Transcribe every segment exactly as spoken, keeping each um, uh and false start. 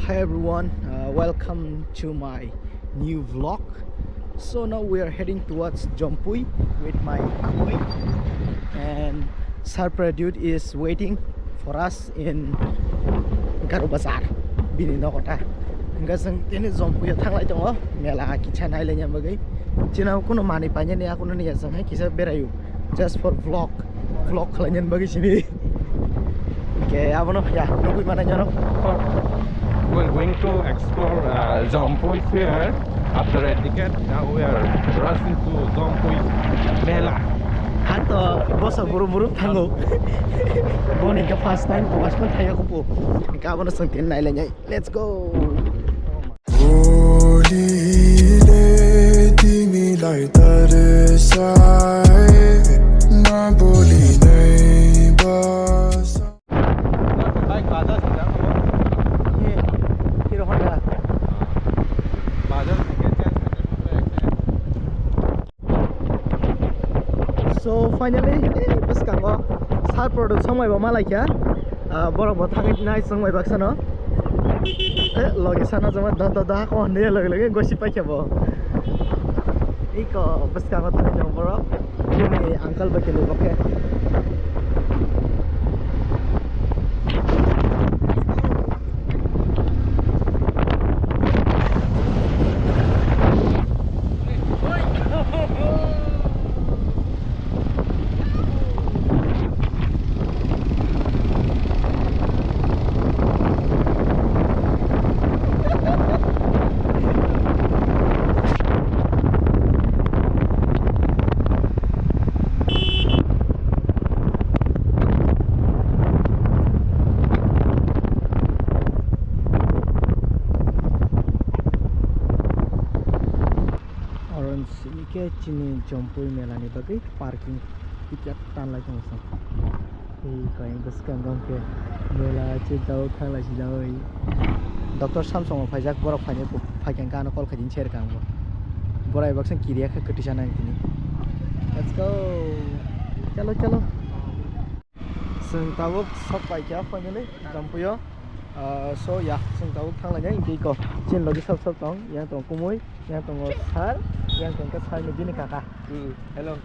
Hi everyone, uh, welcome to my new vlog. So now we are heading towards Jampui with my Khumui, and Sir Pradyut is waiting for us in Garo Bazar, bini nogo ta. Hingke chwng tini Jampui o thanglai tongo, mela kisa nailaina bagwi. Chini kunu manwi painani, kunu niya chwng hai kisa beraio, just for vlog, vlog khlainani bagwi simi. Hingke abono ya nugwi manai norok. We're going to explore uh, Jampui Fair. After a decade, now we are rushing to Jampui Mela. Hato bosa burum burum thango. Boni ke first time ko waspa thaya ko po. Hingke abono chwng tini nailainai. Let's go. Bolile timi lai tarsai, na boli nai basa. Bike bajar sejak, Hero Honda. Bajar sejak. So finally, eh, bwskango Sir Pradyut songmaibo malaikha. Ah, borok bo thangwi nai songmai baksano. Eh, logi sana jama da da da ko hande logi logi gosi paikha bo. Iko bwskango thangwi jama borok. Bini uncle bo kini bo khe. Oro simi khe chini Jampui mela ni bagwi parking ticket tanlai tongo chwng. Ei kayang bwskango hwnkhe mela chwng tabuk thanglai si tabuk. Doctor Samsung rok phaijak, borok phainai kuk phaikha hwnkhe ano call khaidi serkha ang bo. Borai baksa kiriya khe kwtwi sanai tini. Let's go. Chalo, chalo. Chwng tabuk sok paikha finally Jampui o. Ah, so ya, chwng tabuk thanglainai hwnkhe iko. Chini logi sok sok tong, yang tong Khumui, yang tongo Sir, yang tong khe Sir ni bini kaka. Hmm, hello.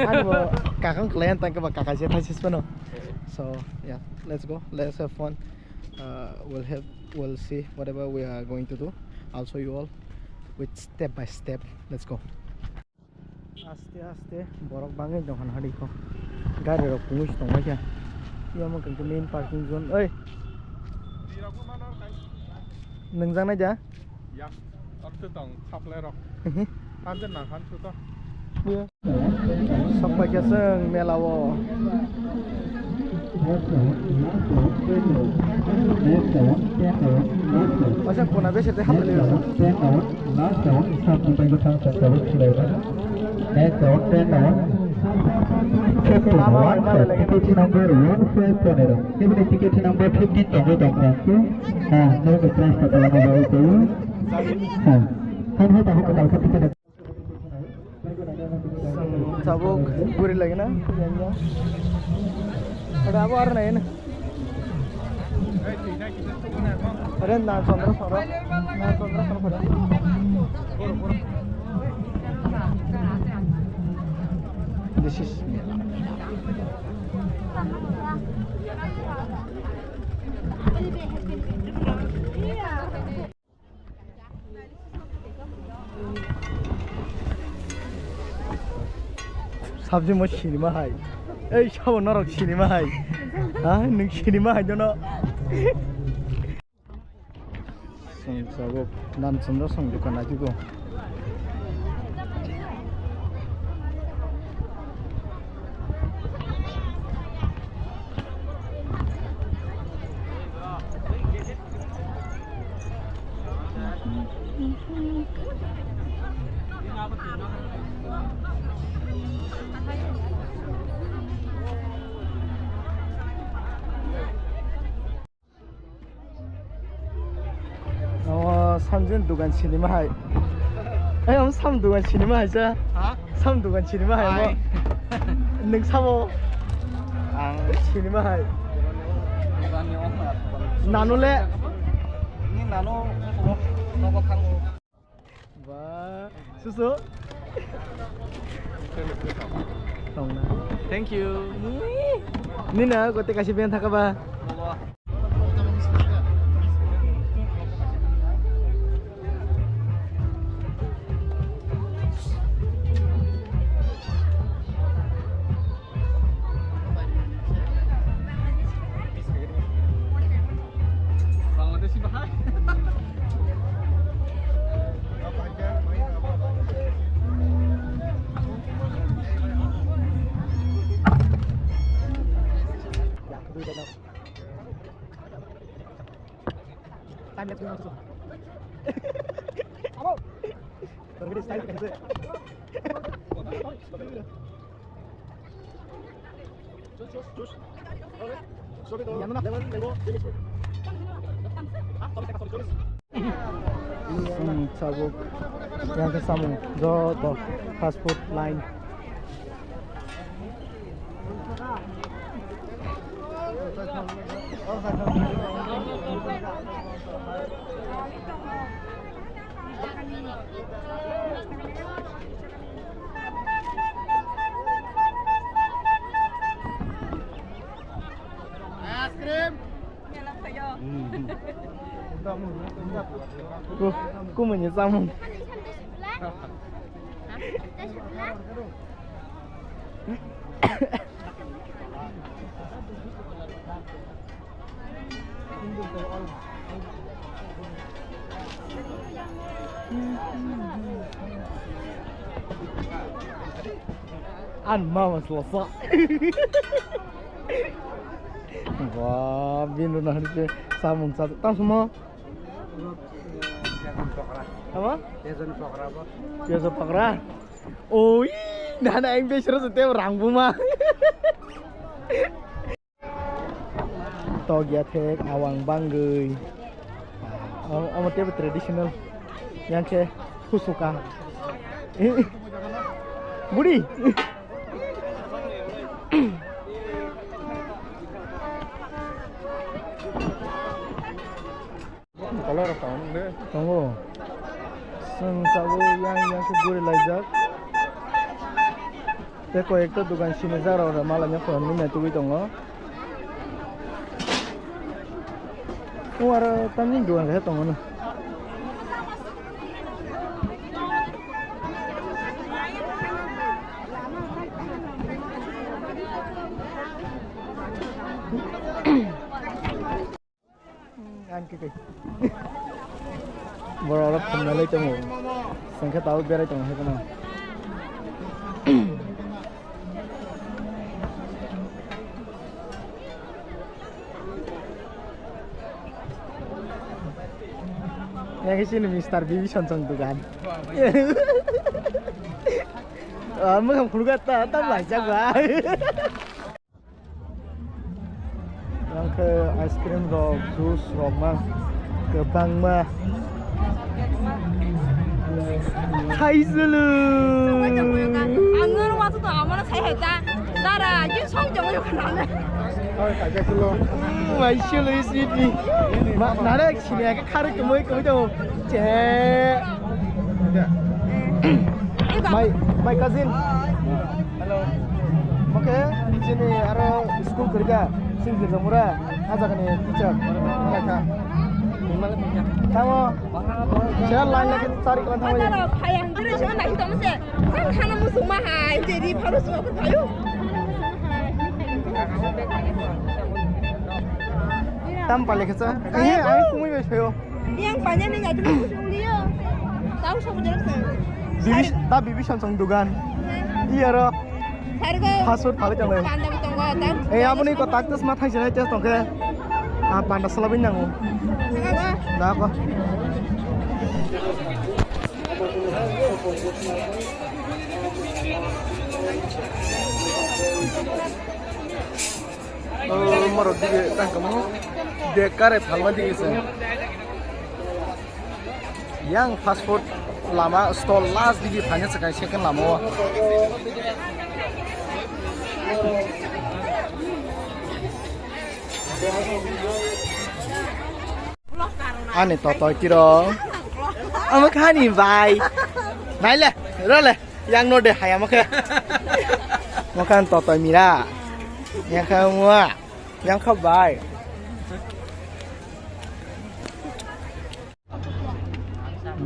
Ani bo kaka wng kwlai, ang tang khe ba kaka se thaisismano. So yeah, let's go, let's have fun. Uh, we'll have, we'll see whatever we are going to do. I'll show you all with step by step. Let's go. Aste aste borok bangwi tong hwn hadi kho. Gari rok pungwi se tongbaikha. Yamo khe main parking zone. Oi. Nungjaknai da? Ya, tok se tong, saplai rok. Hanse nang hanse to. Sok paikha chwng mela o. Waisa kuna bese te hamle. Ticket number one five seven. Even ticket number fifteen tongo tong kha. Ha, no price kata lama baru tu. Ha. Kan hai tahu kata ticket. Tabuk guri lagi na. Ada apa arna ini? Ada na Chandra Soro. Na Chandra Soro. This is Mela. Sabji mo sinima hai. Ei, sabo norok sinima hai. Ha, nung sinima hai dono. Song sabo nan sumra song dukan ajugo. O, samjin dugan sinima hai. Ai, ang sam dugan sinima hai sa. Ha? Sam dugan sinima hai mo. Ai. Nung samo. Ang sinima hai. Nanule. Ni nano nogo khango. Ba, susu. Tongna. Thank you. Nina, kote kasi ben thaka ba. Bangladeshi bahai. Time lapse. Abo. Style. Samung sabuk, yang ke samung, joto fast food line. Ice cream. Ku, kumanya samung. An mama selasa. Wah, bini runa hari ke samung sa tang semua. Apa? Piazo pakra. Oi, nana yang besar setiap orang buma. Togya thek, awang bangwi. Omo, omo tebo traditional. Yang khe husuka. Budi. Tongo. Chwng tabuk yang yang khe guri laijak. Tei koi ekta dukan sini jara ora mala nya phone ni tugui tongo. O aro tamni dukan khe tongo no. Ang khe kai. Borok rok thumna lai tongo. Sengkhe tabuk berai tongo hai kheno. Yang isi ni Mister Bibi Sonsong dukan. Ah, mung khulga ta, ta lai jak ba. Yang khe ice cream rok, juice rok ma kwbangma. Thaisulu. Ang no wasu to amana sai hai ta. Dara, je song jong yo kana. Oi, kaisa kilo. Mai sulu sweet ni. Ma, nare sini ake khare kemoi kemoi jong. Che. My, my cousin. Hello. Okay, chini aro school kwrwikha, sing Girjamura, ah jagani teacher. Tamo, sera line lagi tarik lan tamo ya. Phayang jere sima nai tamo se. Ang khana musung ma hai, jeri pharu sima phayu. Tam pale kesa. Eh, ai kumui bai phayo. Yang panjang ni jadi musung dia. Tahu sama jelas. Bibi, ta Bibi Sonsong dugan. Iya ro. Sargo. Fast food phalai tongo. Panda bo tongo, tam. Eh, aboni ko tak tas ma thang sinai tes tongke. Ah, panda salabin nango. Sargo. Da ko. Oh, morok dige tangkamo. Bag kare phalma dige se. Yang fast food lama stall last dige phanya sakai second lama o. Ani totoi tiro. Ama khani bai. Naile, role. Yang no de hayama khe. Makan totoi mira. Yang kha mua. Yang kha bai.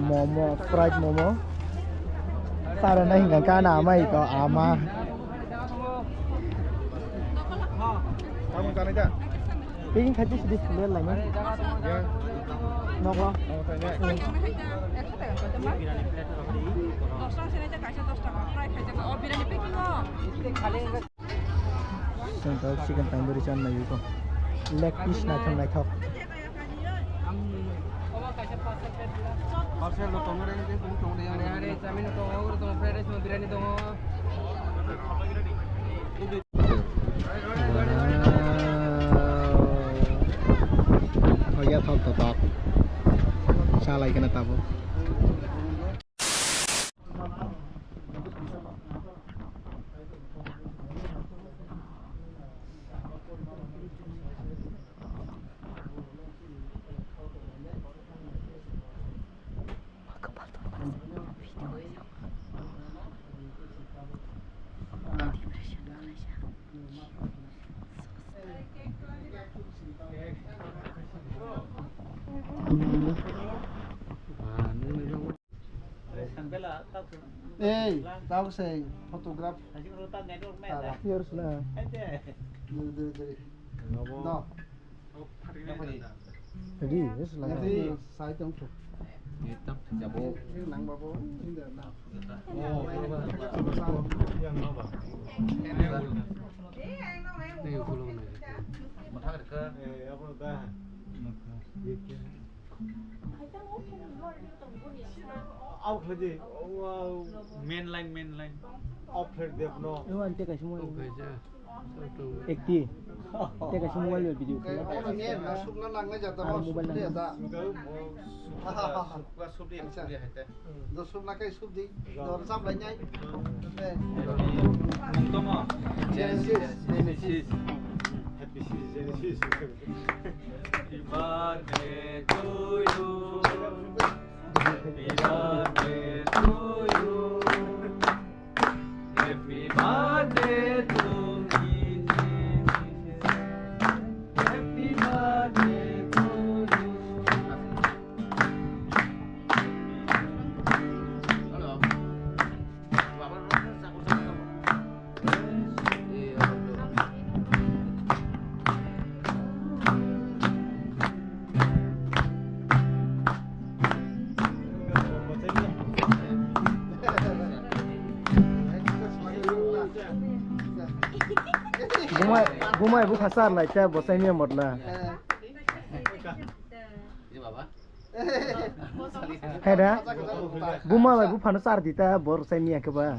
Momo, fried momo. Tara na hinga kana ama iko ama. Kamu kana ja? Packing khachi sidi le laina. Ya. Noklo. Noklo tanya. Sengkak chicken tandoori chan nai ko. Leg piece naithok naithok. Wow. Hoya thok to tok. Salai kana tabuk. Ei, tao se photograph. Tara. Cheers na. Diri, diri, diri. No. Ready, yes, lang. Nanti sai tong tu. Nang babu, inda na. Main line, main line. Off plate dia, no. Ewan te kaisa mobile. Ekti. Te kaisa mobile video khe. Sukna nangnai jata. Aro mobile nangnai jata. Sukna subdi, acha. Subdi hai te. Do sukna kai subdi. Dor sab lai nai. Tamo. Genesis. Genesis. Happy Genesis. Happy birthday to you. Happy birthday to you. Happy birthday to me. Happy birthday to you. Hello. Bumai, bumai bupha char lai ta bo chai miya motla. Hai da? Buma bai buphano char di ta bor chai miya khe ba.